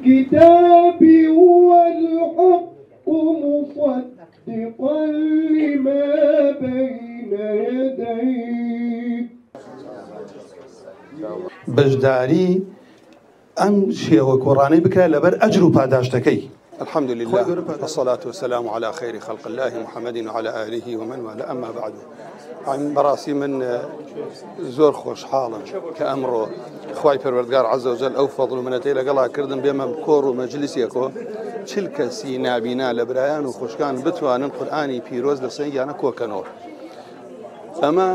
الكتاب هو الحق مصدقا لما بين يديه. بەشداری ئەم شێوە کۆڕانەی بکرا لەبەر ئەجر و پاداشتەکەی. الحمد لله والصلاة والسلام على خير خلق الله محمد وعلى آله ومن والاه أما بعد. بەڕاستی من زۆر خۆشحاڵم کە ئەمڕۆ خوای پەروەردگار عز وجل ئەو فەضل و منەتەی لەگەڵا کردم بێمە کۆڕ و مەجلیسێکۆ 40 کەسی نابینا لە برایان و خوشکان بتوانن قورئانی پیرۆز لە سەنگیانە کۆکەنەوە. ئەمە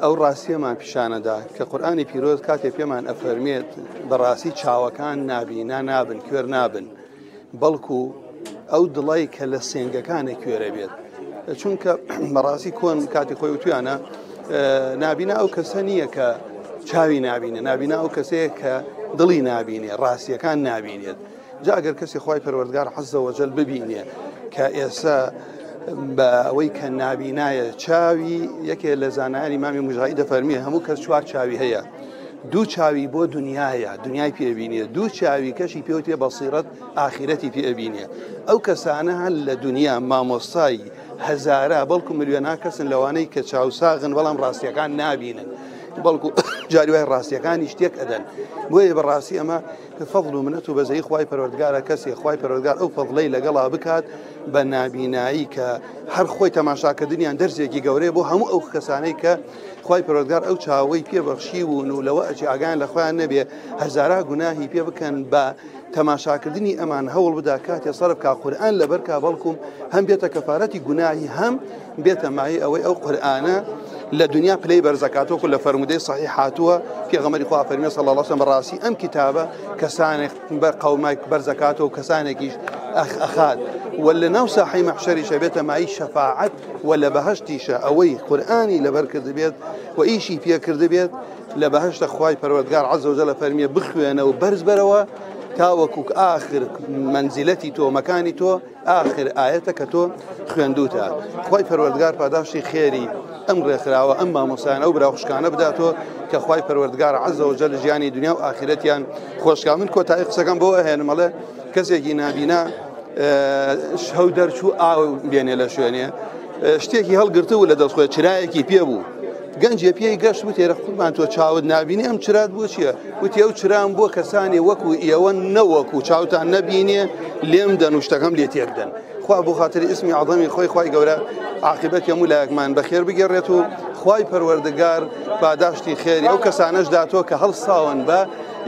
ئەو ڕاستیەمان پیشانەدا کە قورئانی پیرۆز کاتێ پێمان ئەفەرمێت بەڕاستی چاوەکان نابینا نابن، کوێر نابن، بەڵکو ئەو دڵای کە لە سێنگەکانە کوێرە بێت. چونکە بەڕاستی کۆن کاتی خۆی وتویانە نابینا ئەو کەسە نییە کە چاوی نابینێ، نابینا ئەو کەسەیە کە دڵی نابینێ، ڕاستیەکان نابینێت. جا ئەگەر کەسی خوای پەروەردگار عز وجل ببینێ کە ئێستا بە ئەوەی کە نابینایە چاوی، یەکێ لە زانایانی مامی مجاهید دەفەرموێ هەموو کەس چوار چاوی هەیە، دوو چاوی بۆ دنیایە، دنیای پێبینێ، دوو چاوی کەشی پێوتێ بەسیرەت ئاخیرەتی پێبینێ. ئەو کەسانە هەن لە دنیا مامۆستای هەزارە بەڵکو ملیۆنا کەسن لەوانەی کە چاوساغن بەڵام ڕاستیەکان نابینن، بەڵکو جاری وای ڕاستیەکانی شتێک ئەدەن. بۆیە بەڕاستی ئەمە فەضل و منەت و بەزەی خوای پەروەردگارە، کەسێ خوای پەروەردگار ئەو فەضلەی لەگەڵا بکات بە نابینایی کە هەر خۆی تەماشاکردنیان دەرسێکی گەورەیە بۆ هەموو ئەو کەسانەی کە خوای پەروەردگار ئەو چاوەی پێبەخشی بوون و لەوە ئەچێ ئاگایان لە خۆیان نەبێ هەزارا گوناهی پێ بکەن بە تەماشاکردنی ئەمان هەوڵ بدا کاتێ سەرف کا قورئان لەبەر کا، بەڵکوم هەم بێتە کەفارەتی گوناهی هەم بێتە مایەی ئەوەی ئەو قورئانە لە دنیا پلەی بەرزەکاتەوە لە فەرموودەی صحیح هاتووە پێغەمبەری خوا فەرمی صلی الله علیه وسلم بەڕاستی ئەم کتابە کەسانێک بە قەومێک بەرزەکاتەوە کەسانێکیش ئەخات و لە ناو ساحەی مەحشەریشە بێتە مایەی شەفاعەت و لە بەهەشتیشە ئەوەی قورئانی لەبەر کردبێت و ئیشی پێ کردبێت لە بەهەشتە خوای پەروەردگار عز وجل فەرمیە بخوێنە و بەرز بەرەوە تاوەکو ئاخر مەنزیلەتی تۆ مەکانی تۆ ئاخر ئایەتە کە تۆ خوێندوتە. خوای پەروەردگار پاداشتی خێری ئەم ڕێکخراوە ئەم مامۆستایان ئەو برا خوشکانە بداتەوە کە خوای پەروەردگار عز وجل ژیانی دنیا و ئاخرەتیان خۆشکا. من کۆتایی قسەکەم بۆ ئەهێنم ئەڵێ کەسێکی نابینا شەو دەرچوو ئاو بێنێ لە شوێنێ شتێکی هەڵگرتبوو لە دەست خۆی چرایەکی پێ بوو، گەنجێ پێی گەشت وتێرە قوربان تۆ چاوت نابینی ئەم چرات بۆ چییە؟ وتی ئەو چرام بۆ کەسانی وەکو ئێوە نەوەکو چاوتان نەبینێ لێم دەن و شتەکەم لێ تێک دەن. خوا بۆ خاتری ئیسمی عەظەمی خۆی خوای گەورە عاقبەتی هەموو لایەکمان بەخێر بگێڕێت و خوای پەروەردگار پاداشتی خێری ئەو کەسانەش داتۆ کە هەڵساون بە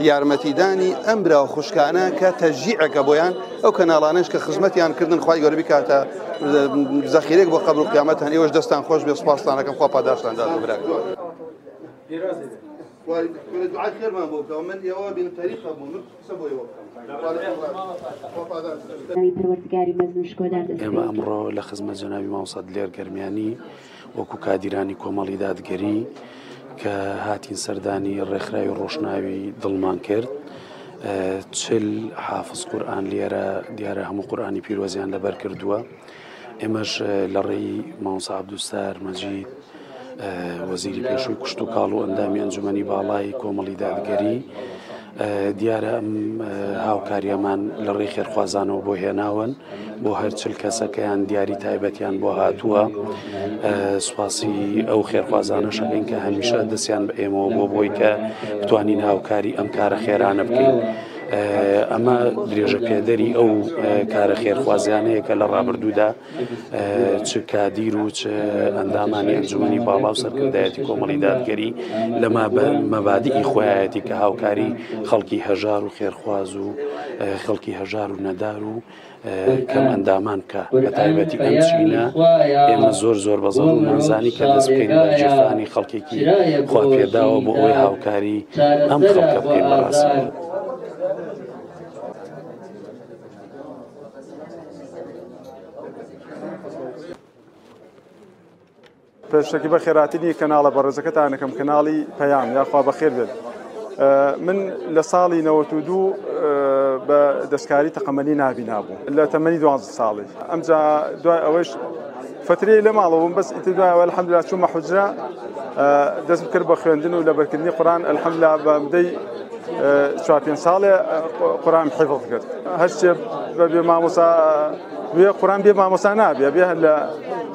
یارمەتیدانی ئەم برا و خوشکانە کە تەشجیعێکە بۆیان، ئەو کەناڵانەش کە خزمەتیان کردن خوای گەورە بیکاتە زەخیرێک بۆ قەبر و قیامەتان. ئێوەش دەستان خۆش بێ، سوپاستان ئەکەم، خوا پاداشتان داتۆ برا. دوعای خێرمان بۆ بکەوە. من ئێوە بین تەریقە بوو من قسە بۆ ئێوە بکەم. ئێمە ئەمڕۆ لە خزمەت جەنابی مامۆستا دلێر گەرمیانی وەکو کادیرانی کۆمەڵی دادگەری کە هاتین سەردانی ڕێکخراوی ڕۆشناوی دڵمان کرد، 40 حافظ قورئان لێرە دیارە هەموو قورئانی پیرۆزیان لەبەر کردووە. ئێمەش لە ڕێی مامۆستا عەبدولستار مەجید وەزیری پێشووی کوشت و کاڵ و ئەندامی ئەنجومەنی باڵای کۆمەڵی دادگەری دیارە ئەم هاوکاریەمان لە ڕێی خێرخوازانەوە بۆ هێناون بۆ هەر 40 کەسەکەیان دیاری تایبەتیان بۆ هاتووە. سوپاسی ئەو خێرخوازانە شەکەین کە هەمیشە دەستیان بە ئێمەوە بۆ بۆی کە بتوانین هاوکاری ئەم کارە خێرانە بکەین. ئەمە درێژە پێدەری ئەو کارە خێرخوازیانەیە کە لە ڕابردوودا چ کادیر و چ ئەندامانی ئەنجومەنی باڵا و سەرکردایەتی کۆمەڵی دادگەری لە مەبادئی خۆیەتی کە هاوکاری خەڵکی هەژار و خێرخواز و خەڵکی هەژار و نەدار و کەم ئەندامان بکە، بە تایبەتی ئەم چینە. ئێمە زۆر زۆر بە زەروورمان زانی کە دەست بکەین بە گیرفانی خەڵکێکی خوا پێداوە بۆ ئەوەی هاوکاری ئەم خەڵکە بکەین. بەڕاستی پێشەکی بە خێراتنی کەناڵە بەڕێزەکەتانەکەم، کەناڵی پەیام، یاخوا بەخێر بێت. من لە ساڵی 92 بە دەستکاری تەقەمەنی نابینا بوو لە تەمەنی 12 ساڵی. ئەمجا دوای ئەوەش فترەی لە ماڵەوە بووم، بەس ئیتر دوای ئەوە الحەمدلله چوومە حوجرە، دەستم کرد بە خوێندن و لەبەرکردنی قورئان. الحەمدلله بە مدەی 4 5 ساڵێ قورئان حفظ کرد. هەرچێ بەبێ مامۆستا بێ قورئان بێ مامۆستا نابێ، بێ هەر لە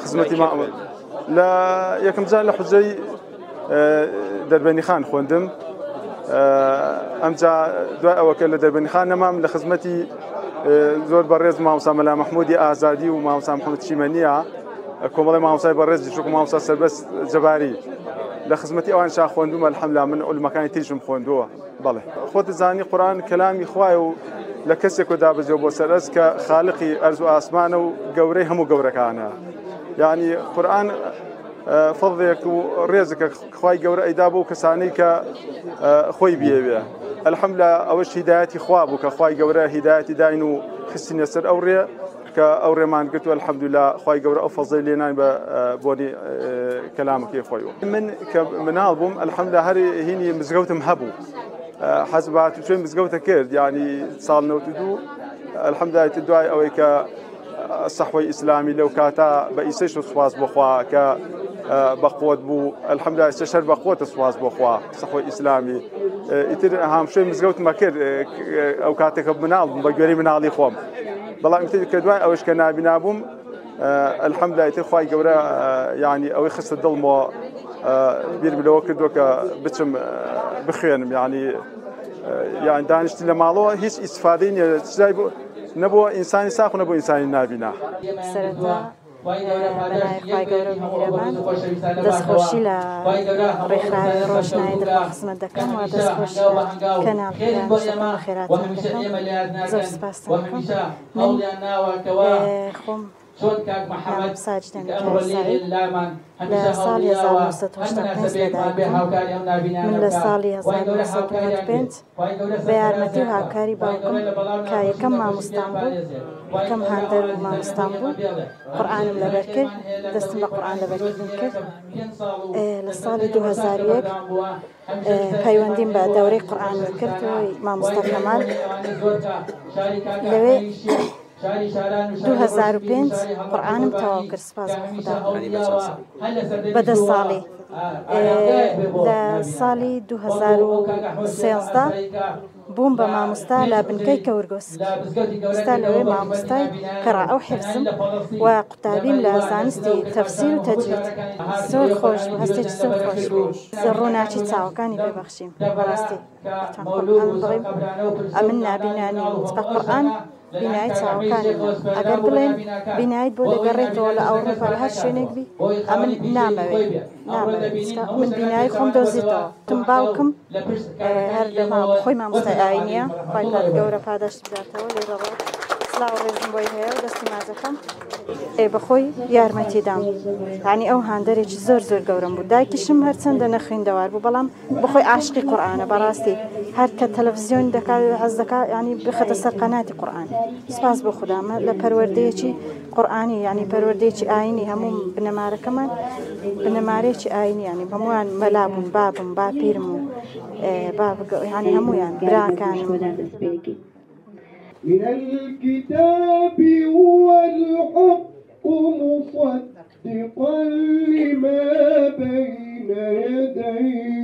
خزمەتی لە یەکەم جار لە حوجرەی دەربەنی خان خوێندم. ئەمجا دوای ئەوە کە لە دەربەنی خان نەمام لە خزمەتی زۆر بەڕێز مامۆستا مەلا مەحموودی ئازادی و مامۆستا محەممەد چیمەنیە، کۆمەڵی مامۆستای بەڕێز چوک مامۆستا سەربەست جەباری، لە خزمەتی ئەوان شا خوێندومە. الحەمدلله من علومەکانی تریشم خوێندووە. بەڵێ خۆت زانی قورئان کەلامی خوایە و لە کەسێک و دابەزیەوە بۆ سەر ئەرز کە خالقی ئەرز و ئاسمانە و گەورەی هەموو گەورەکانە. یعنی قورئان فەضلێک و ڕێزێکە خوای گەورە ئەیدا بۆ کەسانەی کە خۆی بیەوێ. الحەمدلله ئەوەش هیدایەتی خوا بوو کە خوای گەورە هیدایەتی داین و خستینە سەر ئەو ڕێ کە ئەو ڕێمان گرت و الحەمدلله خوای گەورە ئەو فەزڵی لێناین بە بۆنی کەلامەکەی خۆی. من کە مناڵ بووم الحەمدلله هەر هینی مزگەوتم هەبوو، حەز بە هاتوچۆی مزگەوتە کرد. یعنی ساڵ 92 الحەمدلله دوای ئەوەی کە سەحوەی ئیسلامی لەو کاتە بە ئیسەیش و سوپاس بۆخوا کە بەقوت بوو، الحەمدلله ئیسەش هەر بەقوتە سوپاس بۆخوا سەحوەی ئیسلامی. ئیتر هامشۆی مزگەوتمە کرد ئەو کاتێکە مناڵ بووم بە گوێرەی مناڵی خۆم. بەڵام ئیتر کە دوای ئەوەش کە نابینا بووم الحەمدلله ئیتر خوای گەورە یعنی ئەوەی خستە دڵمەوە، بیرم لەوە کردووە کە بچم بخوێنم. یعنی یان دانیشتن لە ماڵەوە هیچ ئیسفادەی نییە، چای بۆ نەبووە ئینسانی ساخ و نەبوو ئینسانی نابینا. سەرەتا بەناوی خوای گەورە و میهرەبان دەستخۆشی لە ڕێکخراوی ڕۆشنایی دڵ خزمەت دەکەم و دەستخۆشی لە کەناڵ پەیامیش دەکەم و خێراتان دەکەم. زۆر سپاستان دەکەم. من خۆم ناوم ساجدە میکائیل سەعید، لە ساڵی 1985 لەدایک بووم. من لە ساڵی 1995 بە یارمەتی و هاوکاری باوکم کە یەکەم مامۆستام بوو، یەکەم هاندەر و مامۆستام بوو، قورئانم لەبەر کرد، دەستم بە قورئان لەبەرکردن کرد. لە ساڵی 2001 پەیوەندیم بە دەورەی قورئان کرد و مامۆستا کەمال لەوێ 2005 قورئانم تەواو کرد، سپاس بۆ خودا. بە 10 ساڵی لە ساڵی 2013 بووم بە مامۆستا لە بنکەی کەورگۆسک. ئێستا لەوێ مامۆستای قیڕاعە و حیفزم و قوتابیم لە زانستی تەفسیر و تەجوید. زۆر خۆش بوو، هەستێکی زۆر خۆش بوو. ڕووناکی چاوەکانی پێبەخشیم. بەڕاستی ئەتوان قورئان بڵێم ئەمن نابینا نیم، چونکە قورئان بینایی چاوەکانی بوو. ئەگەر بڵێن بیناییت بۆ دەگەڕێتەوە لە ئەوروپا لە هەر شوێنێک بی، ئەمن نامەوێ نامەوێ، چونکە من بینایی خۆم دۆزیتەوە. تم باوکم هەر لە خۆی مامۆستای ئاینیە، خوای گەورە پاداشت بداتەوە. لێرە ڕۆ سڵاو ڕێزم بۆی هەیە و دەستی ماجەکەم. بەخۆی یارمەتی دام، یعنی ئەو هاندەرێکی زۆر زۆر گەورەم بوو. دایکیشم هەرچەندە نەخوێندەوار بوو، بەڵام بەخۆی عاشقی قورئانە. بەڕاستی هەر کە تەلەڤزیۆن دەکات حەز دەکات یعنی بخەتە سەر قەناتی قورئان. سپاس بۆ خودا لە پەروەردەیەکی قورئانی، یعنی پەروەردەیەکی ئاینی، هەموو بنەمارەکەمان بنەمارەیەکی ئاینی، یعنی هەمووان مەلا بوون، بابم باپیرم و باب یعنی هەموویان براکانم. من الكتاب هو الحق مصدقا لما بين يديه.